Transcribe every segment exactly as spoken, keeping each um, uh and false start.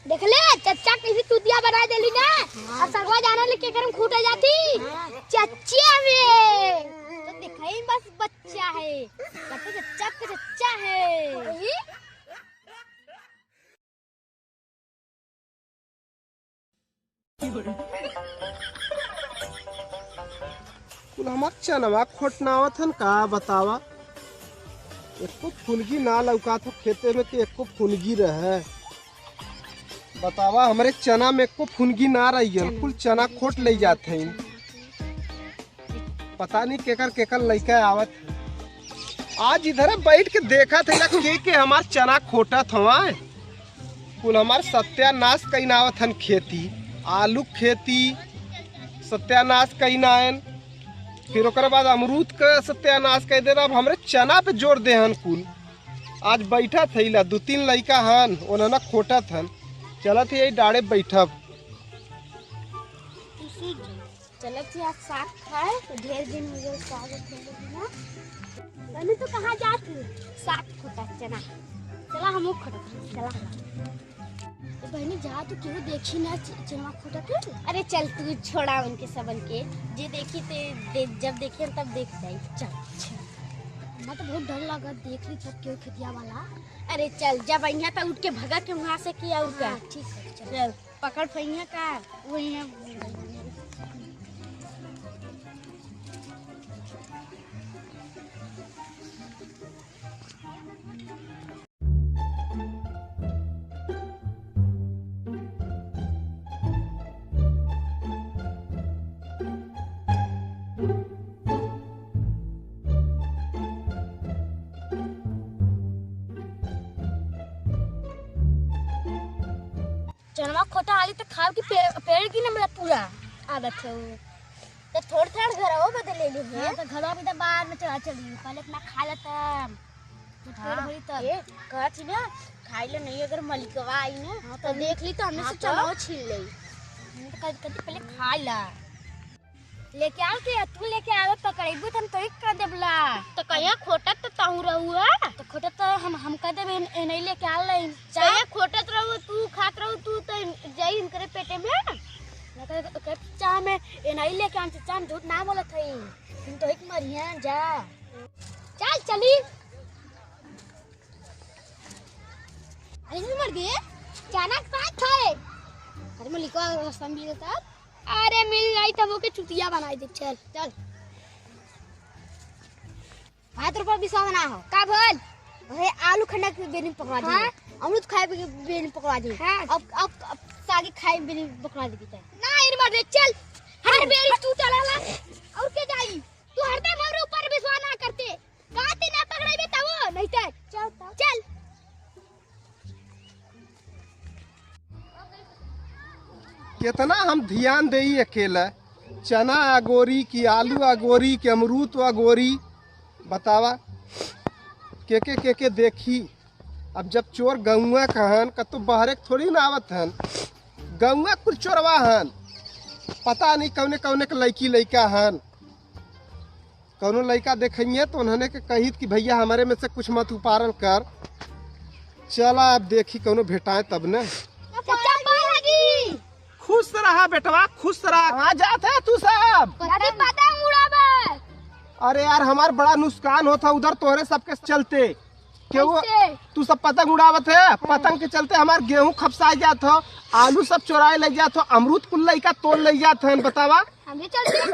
देख ले, चच्चा कैसी चुतिया बनाइ देली ना। हाँ। अब सगवा जाना ले केकर में खूटा जाती। हाँ। चच्चा में। तो दिखाई बस बच्चा है। कब तो चच्चा का चच्चा है। वही। कुल हमार चनवा खोटनावत हन का बतावा? एको फुनगी ना लौकात हो खेते में कि एको फुनगी रहे। बतावा, हमरे चना में एको फुनगी ना रही है, कुल चना खोट ले जात हैं। पता नहीं केकर केकर लइका आवत। आज इधर बैठ के देखत है ना, के के हमार चना खोटत हवा। कुल हमार सत्यानाश कइन आवत हन खेती, आलू खेती सत्यानाश कइन आयन, फिर ओकर बाद अमरूद का सत्यानाश कइ देना। अब हमरे चना पे जोर दे हन कुल। आज बैठत है ला, दू तीन लइका हन, ओनना खोटत हन। चलत है यही डाड़े बैठब। चलत ही आज साग खाए, तो ढेर दिन हो गए साग खइले बिना। तनी तो कहाँ जात हूँ? साग खोटा चना। चला हमहू खोटा चना, चला। तो बहनी जा तो केहू देखी ना च-, चना खोटा के। अरे चल तू छोड़ा उनके सबन के, जे देखी ते दे, जब देखे तब देख जाई। चल। अच्छा। हमरा तो बहुत डर लगा, देख ली सब केहू खेतिया वाला। अरे चल, जब अइहा तो उठ के भगा के वहाँ से किया और का। हाँ, ठीक है, चल। चल। पकड़ पइहा का? वही है। चनवा खोटा आली तो खाओ कि पेड़, पेड़ की ना मतलब पूरा आदत है वो। तो थोड़ थोड़ घरवा बदले ले है। हाँ, तो घरवा भी तो बाद में चला चली, पहले अपना खा लेता हम। तो पेट हाँ, भरी तब। ए, कहत ही ना, खाई ले नहीं, अगर मलिकवा आई ना, हाँ, तो तो देख ली तो हमने हाँ, से तो? चनवा छीन ले। हमने तो कभी, कभी पहले खा ला। लेके आओ के, तू लेके आवे, पकड़ेबू त हम तोही कर देबला। तो कहिया खोटत तो ताऊ रहू है? तो खोटत तो हम, हम कर देबे, ए, ए नहीं लेके आ ले। तो ये खोटत रहू, तू खात रहू, तू तो जाई इनकरे पेटे में। ना कर, कर चाह में, ए नहीं लेके आन, चाह में झूठ ना बोलत हई। तुम तो एक मरिया जा। चल, चली। अरे, मर गए। चना के साग खाए। अरे, मलिकवा रास्ता में मिले तब। अरे मिल जाई तब ओके चुतिया बनाई दे, चल। चल। भाई तोर पर विश्वास ना हो। का बोल? अरे आलू खंडा के बेरी पकवा दे। हाँ? अमरूद खाए के बेरी पकवा दे। हाँ। अब, अब, अब सागे खाए बेरी पकवा दे। ना, इन मर दे, चल। हर बेरी तू चला ला। और के जाई? तू हरदम हमरे ऊपर विश्वास ना करते। का ते ना पकड़ाइबे तब, नहीं तो। चल, चल। चल। केतना हम ध्यान देई अकेला, चना अगोरी कि आलू अगोरी कि अमरूद अगोरी, बतावा के के, के के देखी। अब जब चोर गौवा कहन, कतो बहरे के थोड़ी ना आवत हन, गौवा कुल चोरवा हन, पता नहीं कौने कौने के लइकी लइका हन। कौनो लइका देखइहे तो उन्हने के कहित कि भइया हमरे में से कुछ मत उपारल कर। चला अब देखी कौनो भेटाए तब न। चचा, पाँव लागी। खुश रहा बेटवा, खुश रहा। कहाँ जात है तू सब? दादी पतंग उड़ावे। अरे यार हमार बड़ा नुकसान होत है उधर तोहरे सबके चलते। क्यों? कैसे? तू सब पतंग उड़ावत है, पतंग के चलते हमार गेहूं खपसाए जात हो, आलू सब चोराए ले जात हो, अमरूद कुल लइका तोड़ ले जात हन, बतावा। हमरे चलते?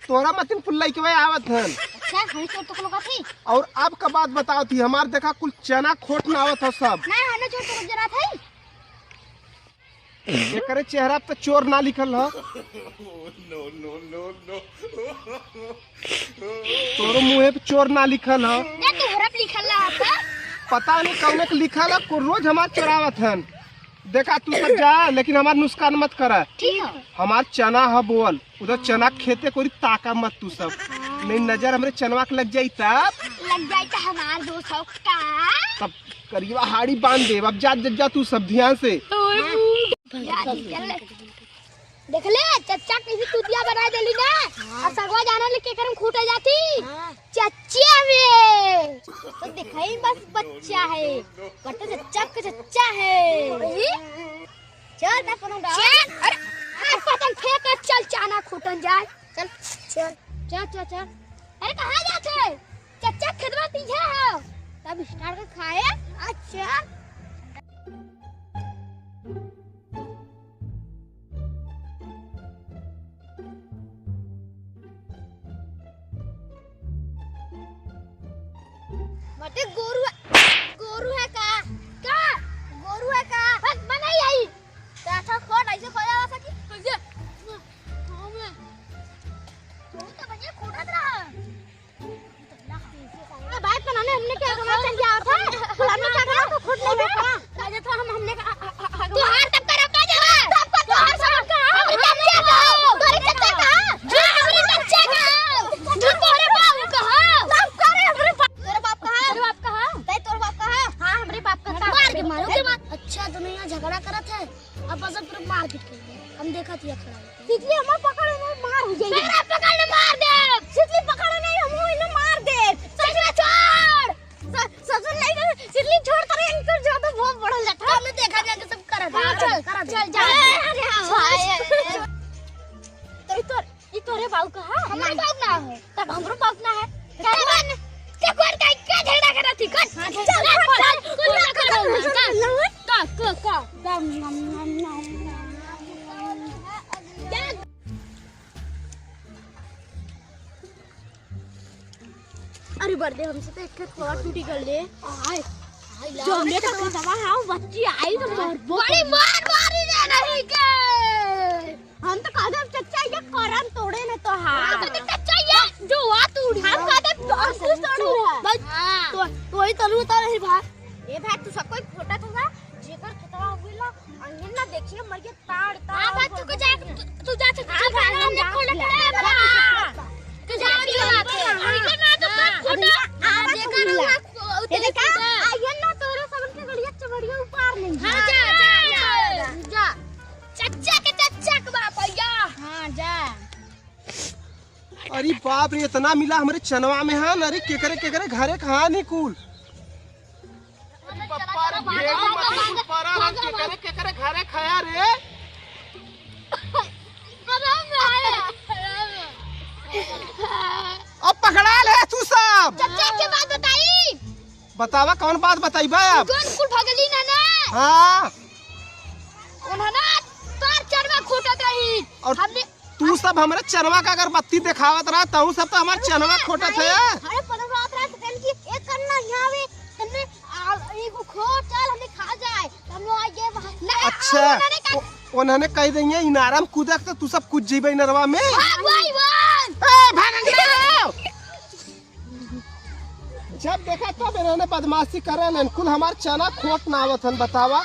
तोरा मतिन कुल लइकवे आवत हन। अच्छा, हमरे चोर तो कोनो का थी? और अब का बात बताओ थी, हमार देखा कुल चना खोट ना आवत हो सब। नहीं, हमरे चोर तो जना थी। एकरे चेहरा पे चोर ना लिखल ह। No, no, no, no। तोरो मुँहे पे चोर ना लिखल ह। ना, तोहरा पे लिखल ह। पता नहीं कौने के लिखल ह, को रोज हमार चोरावत हन। देखा तू सब जा, लेकिन हमार नुकसान मत करा। ठीक है। हमार चना ह बोल, उधर चना के खेते कोरी ताका मत तू सब। हाँ। नहीं नजर हमरे चनवा के लग जाई तब। लग जाई त हमार दो सौ का। तब करिया हाड़ी बांध देब। अब जा, जा, जा तू सब ध्यान से। ओए हाँ। मुंह। जा, निकल ले। देख ले, चच्चा कैसी चुतिया बनाइ देली ना। हाँ। अब सगवा जाना ले केकर में खूटा जाती। हाँ। चच्चा में। तो दिखाई बस बच्चा है। पर तो चच्चा का चच्चा है। वही? चल, अरे, अरे, पतंग फेंक के चल, चाना खोटन जाए। चल, चल। चल, चल, चल। अरे, कहाँ जात है? चच्चा खेतवा पीछे है। तब start कर खाए। अच्छा। बटे गोरू है, गोरू है का? का? गोरू है का? बस बनाई आई। तो अच्छा खोट, ऐसे खोट जाला सकी? कैसे? हाँ, मैं। तू तो बढ़िया खोटत रहा। अरे भाई, तो हमने क्या करना चाहिए था? फलाना क्या करा तो खोट नहीं देखा। राजा था हम, हमने का, आ, आ, आ, आ, तोहार तब करब ना जरा। तब का तोहार सब का? हमरे चच्चा का। तोरे चच्चा का? हाँ, हमरे चच्चा का। तू तोरे बाप का। तब करे हमरे बाप। तोरे बाप का? तोरे बाप का? नहीं, तोरे बाप का? हाँ, हमरे बाप का। मार के मारो। अच्छा, दोनों यहाँ झगड़ा करत है, अब बस पूरा मारपीट कर दे। हम देखा थी खड़ा। तितली हमार पकड़ में मार हो जाई। मेरा पकड़ में मार दे। तितली पकड़ नहीं, हम इन्हें मार दे। ससुरा छोड़। स-, ससुर नहीं कर, तितली छोड़, तेरे इनकर ज्यादा बहुत बड़ा लठा। हमें देखा जाके सब करत है। हाँ, चल, चल, चल, जा। अरे, अरे, हाँ, हाँ, हाँ। तो, तो, ई तोरे बाऊ का है? हमारे बाऊ ना है। तब हमरो बाऊ ना है। चल, चल, चल, कौन का, का झगड़ा करत थी? कौन? हाँ, चल, चल, चल, चल, चल, चल, चल, चल, चल, चल, चल, चल, चल, चल, चल, चल, चल, चल, चल। अरे बर्दे, हमसे तो एक ठे खोआ टूटी गल रे। आय, आय ला। जौने तो खेतवा, हाँ, बच्ची आई तो मारबो बड़ी कर। मार मारी रे नहीं के। हम तो कहते हैं, चच्चा, ये करम तोड़े न तो, हाँ। हाँ, तो चच्चा, ये जो हुआ तू उड़ी। हम कहते हैं, तो हम कुछ तोड़ू है। बस, हाँ। तो, तो वही तलू तो नहीं भाई। ए भाई, तू सबको एक फोटा तो था, जेकर खेतवा हुई ला, अंगन ना देखिए, मर गया। ताड़, हाँ, ताड़, बस तू को जा, तू, तू जा, तू हाँ, जा, बस हम हमने जा, खोला जा, पड़ा है, जा, बड़ा। जा, तू जा, जा, तू जा, जा, जा, तू जा। अरे ना, तो हाँ, मत खोटा। अभी आ, आ, देखा ना, देखा ना, वो ये देखा? आ, ये ना तोरे सबन के गड़िया चबड़िया उपार नहीं। हाँ, जा, जा, जा, जा। जा। चच्चा के चच्चा के बाप है, जा। हाँ, जा। अरे बाप रे, इतना मिला हमरे चनवा में, हाँ, अरे केकरे, केकरे घरे कहाँ नहीं कुल। अरे पप्पा रे, भेड़ी मती कुल परा रंग केकरे, केकरे घरे खाया रे। अब पकड़ा ले तू सब। चच्चा के बात बताई। बतावा, कौन बात बताई बा अब? जोन कुल भगली ना ना। हाँ। उन्होंने तोर चरवा खूटत रही। और हमने तू सब हमरे चनवा का अगरबत्ती देखावत रहा, तहू सब तो हमार चनवा खोटत है। अरे, पनवा रात रात कल की एक करना यहाँ आवे, हमने आ, एगो खो, चल, हमने खा जाए। हम लोग आ गए वहाँ। ना, अच्छा, उन्होंने कहा, ओ-, उन्होंने कह देंगे, इनारम कूदक तो तू सब कूद जीबे इनरवा में। भाग भाई, भाग। ए, भाग, भाग। जब देखा तब इन्होंने बदमाशी करे लेन, कुल हमार चना खोट ना आवत हन, बतावा।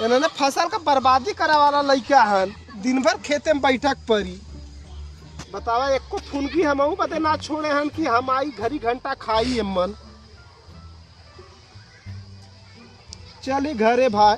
इन्होंने फसल का बर्बादी करे वाला लइका हन, दिन भर खेते में बैठक परी। बतावा, एको फुनगी हमहू बदे ना छोड़े हन कि हम आई घड़ी घंटा खाई एमन। चली घरे भाई।